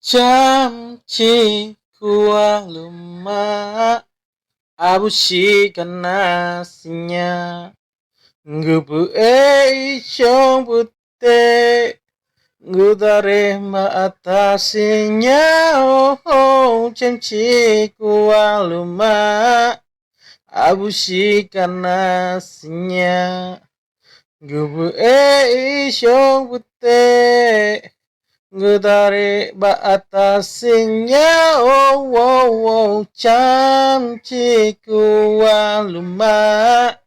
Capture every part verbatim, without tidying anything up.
Cam cit kuah lumak, abu syiek kana sinyak. Geupeuék ishong putéh, geutarek bak ata sinyak. Oh, oh, cam cit kuah lumak, abu syiek kana sinyak. Geupeuék ishong putéh, geutarek bak ata sinyak. Oh, oh, oh, cam cit kuah lumak,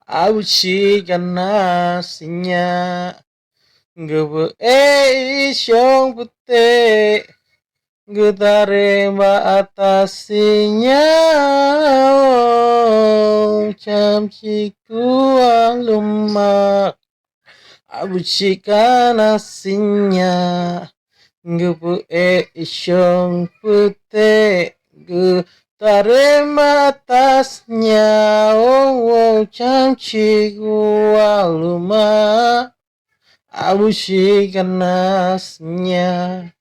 abu syiek kana sinyak. Geupeuék ishong putéh, geutarek bak ata sinyak. Oh, cam cit kuah lumak, abu syiek kana sinyak. Geupeuék ishong putéh, geutarek bak ata sinyak. Oh, oh, cam cit kuah lumak, abu syiek kana sinyak.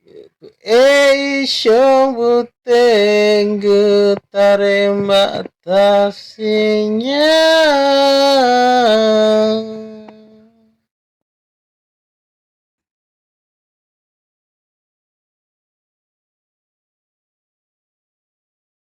Geupeuék ishong putéh, geutarek bak ata sinyak.